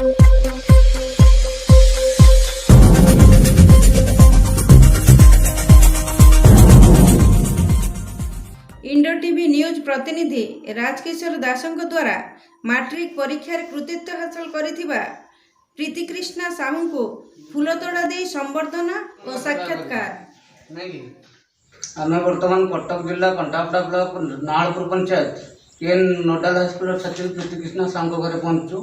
Indo TV news ପ୍ରତିନିଧି ରାଜକିଶୋର ଦାସଙ୍କ ଦ୍ୱାରା ମାଟ୍ରିକ ପରୀକ୍ଷାରେ କୃତିତ୍ୱ ହାସଲ କରିଥିବା ପ୍ରୀତିକ୍ରିଷ୍ଣା ସାହୁଙ୍କୁ ଫୁଲତୋଡ଼ା ଦେଇ ସମ୍ବର୍ଦ୍ଧନା ଓ ସାକ୍ଷାତକାର। ନାଇଁ କି, ଆମେ ବର୍ତ୍ତମାନ କଟକ ଜିଲ୍ଲା Kantapada block Nalpur panchayat KN nodal ହାଇସ୍କୁଲର ଛାତ୍ରୀ ପ୍ରୀତିକୃଷ୍ଣା ସାହୁଙ୍କ ଘରେ ପହଞ୍ଚୁଛୁ।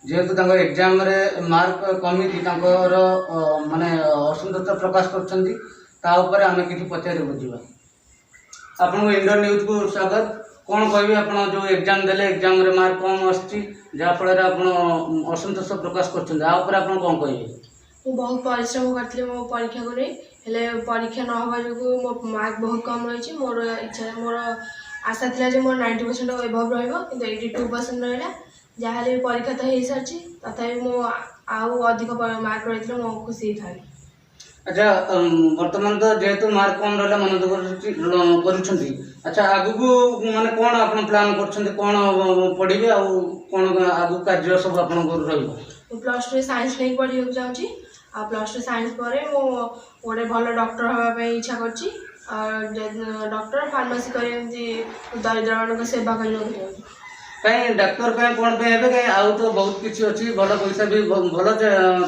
ଯେହେତୁ ତାଙ୍କ ଏକ୍ଜାମରେ ମାର୍କ କମିଛି, ତାଙ୍କର ମାନେ ଅସନ୍ତୋଷ ପ୍ରକାଶ କରୁଛନ୍ତି, ତା ଉପରେ ଆମେ କିଛି ପଚାରି ବୁଝିବା। ଆପଣଙ୍କୁ ଇଣ୍ଡୋ ନ୍ୟୁଜ୍କୁ ସ୍ୱାଗତ। କ'ଣ କହିବେ ଆପଣ, ଯେଉଁ ଏକ୍ଜାମ ଦେଲେ, ଏକ୍ଜାମରେ ମାର୍କ କମ୍ ଆସିଛି, ଯାହାଫଳରେ ଆପଣ ଅସନ୍ତୋଷ ପ୍ରକାଶ କରୁଛନ୍ତି, ଆ ଉପରେ ଆପଣ କ'ଣ କହିବେ? ମୁଁ ବହୁତ ପରିଶ୍ରମ କରିଥିଲି ମୋ ପରୀକ୍ଷାକୁ ନେଇ। ହେଲେ ପରୀକ୍ଷା ନ ହେବା ଯୋଗୁଁ ମୋ ମାର୍କ ବହୁତ କମ୍ ରହିଛି। ମୋର ଇଚ୍ଛା, ମୋର ଆଶା ଥିଲା ଯେ ମୋର 90% ଏବଭ୍ ରହିବ, କିନ୍ତୁ 82% ରହିଲା। ଯାହାହେଲେ ବି ପରୀକ୍ଷା ତ ହେଇସାରିଛି। ତଥାପି ମୁଁ ଆଉ ଅଧିକ ମାର୍କ ରହିଥିଲେ ମୁଁ ଖୁସି ହେଇଥାନ୍ତି। ଆଚ୍ଛା, ବର୍ତ୍ତମାନ ତ ଯେହେତୁ ମାର୍କ କମ୍ ରହିଲା, ମନ ଦୁଃଖ କରୁଛନ୍ତି। ଆଚ୍ଛା, ଆଗକୁ ମାନେ କ'ଣ ଆପଣ ପ୍ଲାନ୍ କରୁଛନ୍ତି? କ'ଣ ପଢ଼ିବେ ଆଉ କ'ଣ ଆଗକୁ କାର୍ଯ୍ୟ ସବୁ ଆପଣଙ୍କର ରହିବ? ମୁଁ +2 ସାଇନ୍ସ ନେଇକି ପଢ଼ିବାକୁ ଚାହୁଁଛି। ଆଉ +2 ସାଇନ୍ସ ପରେ ମୁଁ ଗୋଟେ ଭଲ ଡକ୍ଟର ହେବା ପାଇଁ ଇଚ୍ଛା କରିଛି। ଆଉ ଡକ୍ଟର, ଫାର୍ମାସି କରି ଏମିତି ଦରିଦ୍ରମାନଙ୍କ ସେବା କରିବାକୁ ଚାହୁଁଛି। କାଇଁ ଡାକ୍ତର ପାଇଁ, କ'ଣ ପାଇଁ ହେବେ? କାଇଁ, ଆଉ ତ ବହୁତ କିଛି ଅଛି, ଭଲ ପଇସା ବି, ଭଲ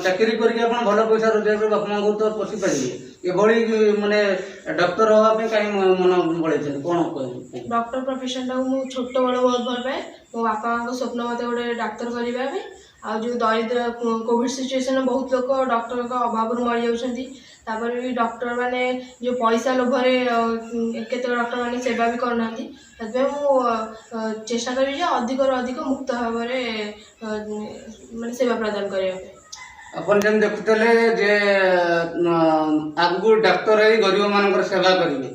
ଚାକିରି କରିକି ଆପଣ ଭଲ ପଇସା ରୋଜଗାର କରି ବାପା ମାଆଙ୍କୁ ତ ପୋଷି ପାରିବେ। ଏଭଳି ମାନେ ଡକ୍ଟର ହେବା ପାଇଁ କାହିଁ ମନ ବଳେଇଛନ୍ତି, କ'ଣ କହିବେ? ଡକ୍ଟର ପ୍ରଫେସନଟାକୁ ମୁଁ ଛୋଟବେଳୁ ବହୁତ ଭଲ ପାଏ। ମୋ ବାପା ମାଆଙ୍କ ସ୍ୱପ୍ନ ମୋତେ ଗୋଟେ ଡାକ୍ତର କରିବା ପାଇଁ। ଆଉ ଯେଉଁ ଦରିଦ୍ର, କୋଭିଡ଼ ସିଚୁଏସନରେ ବହୁତ ଲୋକ ଡକ୍ଟରଙ୍କ ଅଭାବରୁ ମରିଯାଉଛନ୍ତି। ତାପରେ ବି ଡକ୍ଟରମାନେ ଯେଉଁ ପଇସା ଲୋଭରେ କେତେକ ଡକ୍ଟରମାନେ ସେବା ବି କରୁନାହାନ୍ତି। ସେଥିପାଇଁ ମୁଁ ଚେଷ୍ଟା କରିବି ଯେ ଅଧିକରୁ ଅଧିକ ମୁକ୍ତ ଭାବରେ ମାନେ ସେବା ପ୍ରଦାନ କରିବା ପାଇଁ। ଆପଣ ଯେମିତି ଦେଖୁଥିଲେ ଯେ ଆଗକୁ ଡାକ୍ତର ହେଇ ଗରିବମାନଙ୍କର ସେବା କରିବେ।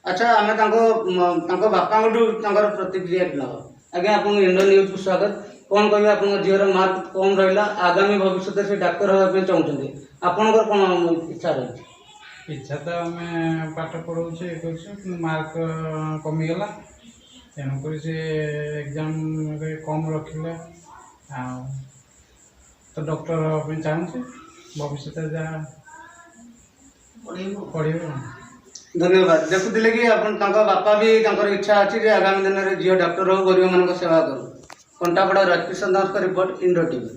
ଆଚ୍ଛା, ଆମେ ତାଙ୍କ ବାପାଙ୍କଠୁ ତାଙ୍କର ପ୍ରତିକ୍ରିୟା ନେବା। ଆଜ୍ଞା, ଆପଣଙ୍କୁ ଇଣ୍ଡୋ ନ୍ୟୁଜ୍କୁ ସ୍ୱାଗତ। କ'ଣ କହିବେ, ଆପଣଙ୍କ ଝିଅର ମାର୍କ କମ୍ ରହିଲା, ଆଗାମୀ ଭବିଷ୍ୟତରେ ସେ ଡାକ୍ତର ହେବା ପାଇଁ ଚାହୁଁଛନ୍ତି, ଆପଣଙ୍କର କ'ଣ ଇଚ୍ଛା ରହିଛି? ଇଚ୍ଛା ତ ଆମେ ପାଠ ପଢ଼ଉଛୁ, ଇଏ କରୁଛୁ, କିନ୍ତୁ ମାର୍କ କମିଗଲା। ତେଣୁକରି ସେ ଏକ୍ଜାମରେ କମ୍ ରଖିଲା ଆଉ ତ ଡକ୍ଟର ହେବା ପାଇଁ ଚାହୁଁଛି। ଭବିଷ୍ୟତରେ ଯାହା ପଢ଼ିବ। ଧନ୍ୟବାଦ। ଦେଖୁଥିଲେ କି ଆପଣ, ତାଙ୍କ ବାପା ବି, ତାଙ୍କର ଇଚ୍ଛା ଅଛି ଯେ ଆଗାମୀ ଦିନରେ ଝିଅ ଡାକ୍ତର ହଉ, ଗରିବମାନଙ୍କ ସେବା କରୁ। କଣ୍ଟାପଡ଼ା ରାଜକିଶୋର ଦାସଙ୍କ ରିପୋର୍ଟ, ଇଣ୍ଡୋ ଟିଭି।